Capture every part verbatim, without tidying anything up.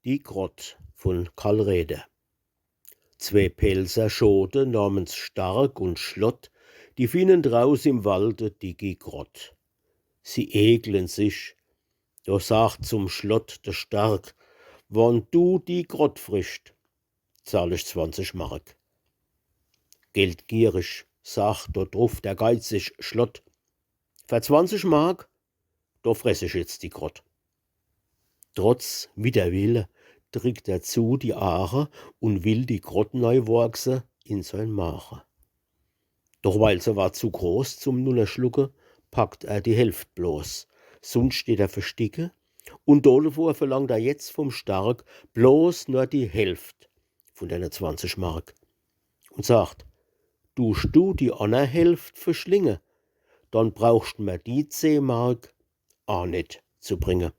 Die Grott vun Karl Räder. Zwee Pälzer Schote namens Stark un Schlott, die finnen draus im Walde dicki Grott. Sie eklen sich. Do sagt zum Schlott de Stark: „Wann du die Grott frischt, zahl ich zwanzig Mark.“ Geldgierig sagt do druff der geizig Schlott: „Fer zwanzig Mark, do fress ich jetzt die Grott.“ Trotz Widderwille drickt er zu die Aache un will die Grott neiworkse in sein Maache. Doch weil se war zu groß zum Nunnerschlucke, packt er die Hälft bloß, sunscht steht er versticke, un dodevor verlangt er jetzt vum Stark bloß nur die Hälft vun dene zwanzig Mark un sagt: „Duscht du die anner Hälft verschlinge, dann brauchscht mer die zeh Mark aa net zu bringe.“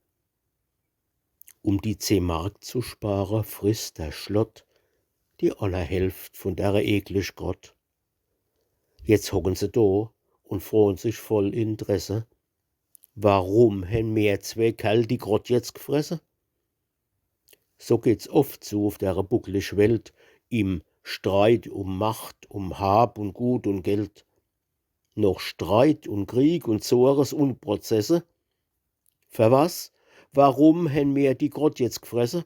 Um die zeh Mark zu spare, frisst der Schlott die anner Hälft vun dere eklig Grott. Jetzt hocken se do un froen sich voll Interesse: „Warum hen mer zwee Kerl die Grott jetzt gfresse?“ So geht's oft zu uf dere bucklig Welt, im Streit um Macht, um Hab un Gut un Geld. Noch Streit un Krieg un Zores un Prozesse. Fer was? Warum hen mer die Grott jetzt gfresse?